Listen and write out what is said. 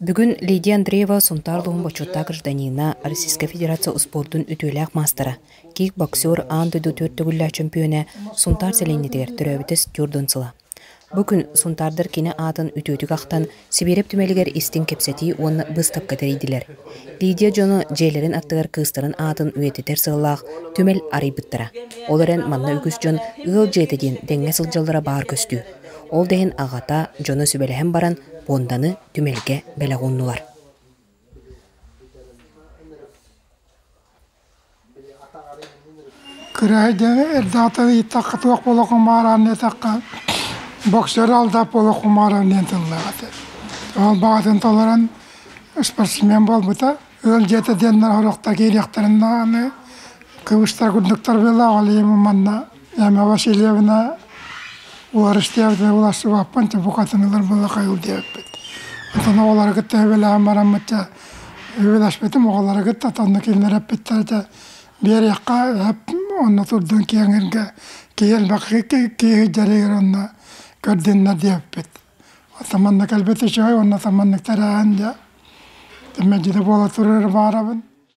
Бүгүн Лидия Андреева Сунтаар улууһун бочуоттаах гражданина, Российскай Федерация успуордун үтүөлээх маастара, кикбоксер, аан дойду түөрт төгүллээх чөмпүйүөнэ Сунтаар сэлиэнньэтигэр төрөөбүтэ стюардун сыла. Бу күн сунтаардар кини аатын үтүөтүк ахтан, Сибиирэп түмэлигэр истиҥ кэпсэтии уонна быыстапка тэрийдилэр. Лидия дьоно дьиэлэрин аттыгар кыыстарын аатын үйэтитэр сыаллаах түмэл арыйбыттара. Ол эрэн манна үгүс дьон ыал дьиэтэ диэн дэҥҥэ сылдьаллара баар көстүү. Ол да иһин аҕата, дьоно сүбэлэһэн баран, пуонданы түмэлгэ бэлэх ууннулар. Кыраһыйдыҥы эрдэҕиттэн ыйыттахха туох буола кумаараан диэтэххэ, боксер алдап буола кумаараан диэн тыллаах этэ. Ол баҕатын толорон спортсмен буолбута. Ыал дьиэтэ диэннэр сорохтор киириэхтэрин даҕаны кыбыстар курдуктар быһыылаах, ол иһин манна Эмма Васильевна уларыстыйабытын уларсыбаппын, букатын ылар буола хайыл диэбиппит. Онтон оҕолору кытта үбэлээн бараммыт дьэ үбэлэспитим оҕолору кытта онно кинилэр эппиттэр этэ биэриэххэ онно турдун киэҥиргэ киһи элбэх киһи дьарыгар онно көрдүннэр диэбиппит. Оттон манна кэлбит үчүгэй уонна маннык тэрээһин дьэ мэлдьитэ буола турар баарабын.